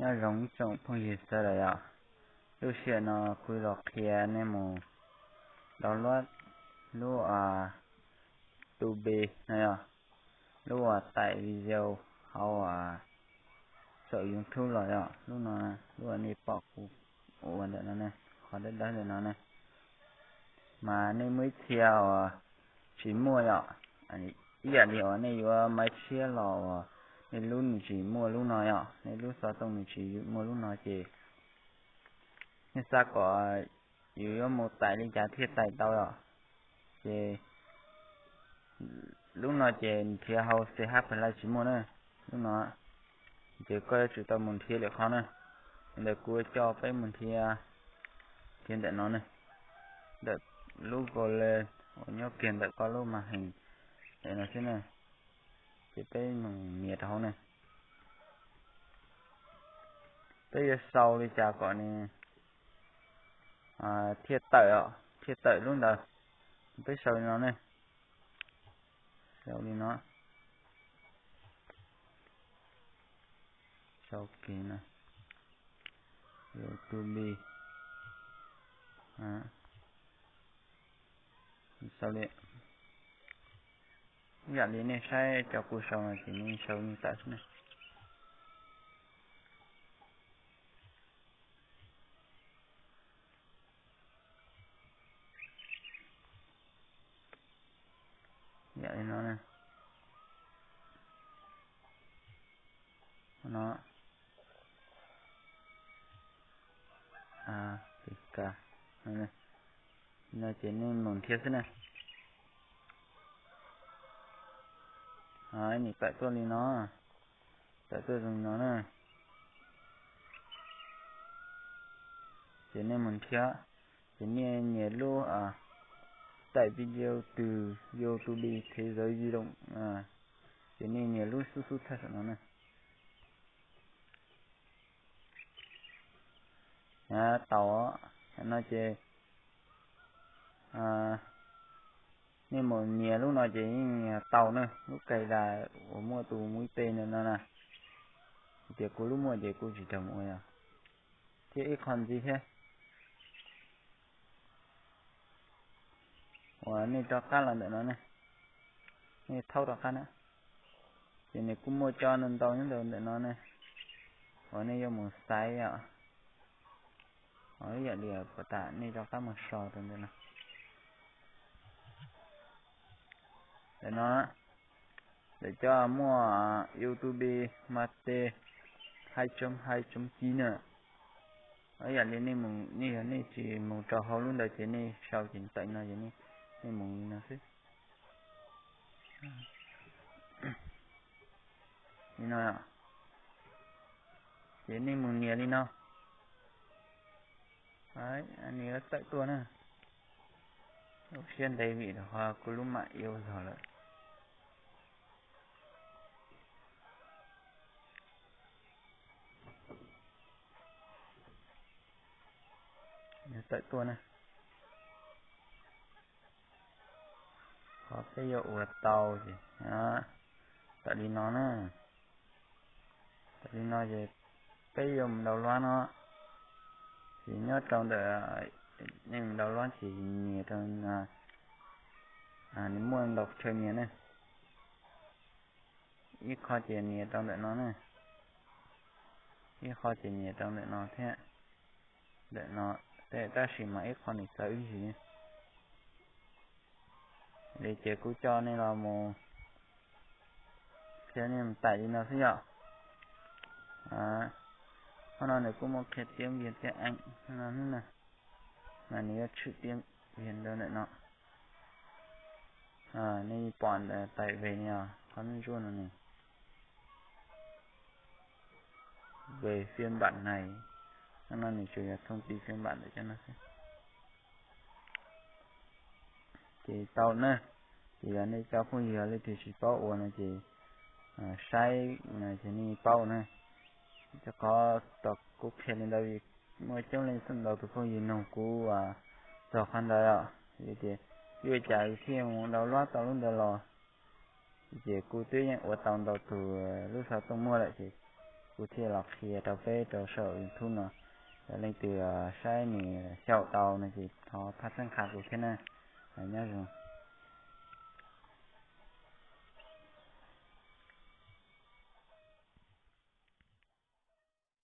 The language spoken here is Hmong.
Nyob zoo ib tsoom phooj ywg sawv daws yom. Lub sij hawm no kuv los qhia nej mus download lub YouTube no yom, lub uas taim video hauv saum YouTube los yom, lub no, lub uas nej pom kuv ua ntawm no ne, qhov dawb dawb ntawm no ne. Mas nej muaj ib txhia uas tsis muaj yom, ib yam li uas nej yuav maiv tshiab los uas nej lub nws tsis muaj lub no yom, nej lub xov tooj nws tsis muaj lub no ces nej xav kom yus yuav mus tais li cas thiaj tais tau yom. Ces lub no ces nrhiav hauv C H Play tsis muaj na, lub no. Ces koj yuav tsum tau mus nrhiav lwm qhov na. Ntawm kuv coj peb mus nrhiav, nrhiav ntawm no ne, ntawm lub Google uas nyob kiag ntawm koj lub màn hình ntawm no xwb na. Ces peb mus nias rau hauv ne, peb yuav sau li cas kom nws thiaj tawm, thiaj tawm lub ntawd. Peb sau li no ne, sau li no, sau kiag no, YouTube, sau li, ib yam li nej saib cov kuv sau no ces nej sau li tawm xwb na. Yam li no, no, no ces nej mus nrhiav xwb na. Nws tawm tuaj li no, tawm tuaj zoo no na. Ces nej mus nrhiav, ces nej nias lub tải video từ YouTube thế giới di động, ces nej nias lub xub xub thawj saum no na. Tau no ces nej mus nias lub no ces yeej tau na, lub Cài đặt uas muaj tus muaj ib pe ntawm no na. Tias kuv lub muaj ces kuv tsis raug mus ua yog. Thiab ib qho ntxiv thiab uas nej rov qab los ntawm no ne, nej thaub rov qab na, ces nws kuj muaj cov ntau ntau nyob ntawm ntawm no ne, uas nej yuav mus xaiv os. Ib yam li puas tas nej rov qab mus so rau ntawm no. Ntawm no, ntawm cov muaj YouTube Mate hai chấm hai chấm chín na. Ib yam li nej mus, nej yog nej tsis mus rau hauv lub ntawd ces nej sau ces tawm no ces nej mus li no xwb. Li no, ces nej mus nias li no, nws yuav tawm tuaj na. Ua siab ntev vim rau qhov kuv lub mam iau zog lawm. Tawm tuaj na. Qhov peb yuav ua tau ces tawm li no na. Tawm li no ces peb yuav mus download no, ces nyob rau ntawm nej mus download ces nias rau, nws muaj ntau chaw nias ne. Ib qho ces nias rau ntawm no ne, ib qho ces nias rau ntawm no thiab. Ntawm no, tab sis mas ib qho nws txawv ib yam li ces kuv coj nej los mus qhia nej mus tais li no xwb yom. Qhov no nws kuj muaj qhia tiab viag tiab eej no na, mas nws yuav tshwm tiab viag rau ntawm no. Nej pom ntawm tais ve ni, qhov ntsuab no ne, về phiên bản này, no nws tsuas yog thông tin phiên bản ntawm cov no xwb. Ces tau na, ces yog nej cov phooj ywg leej twg tsis paub ua no ces saib no ces nej paub na. Rau qhov kuv qhia li ntawd vim muaj coob leej txhua ntau tus phooj ywg nug kuv txog qhov ntawd os, tias yuav ua cas thiaj mus download tau lub ntawd los. Ces kuv twb yeej ua tau ntau tus lub xov tooj muaj lawm ces Kuv thiaj los qhia rau peb rau saum YouTube no, yog leej twg saib nws xyaum tau no ces thov pab txhawb nqa kuv thiab na. Nyob zoo.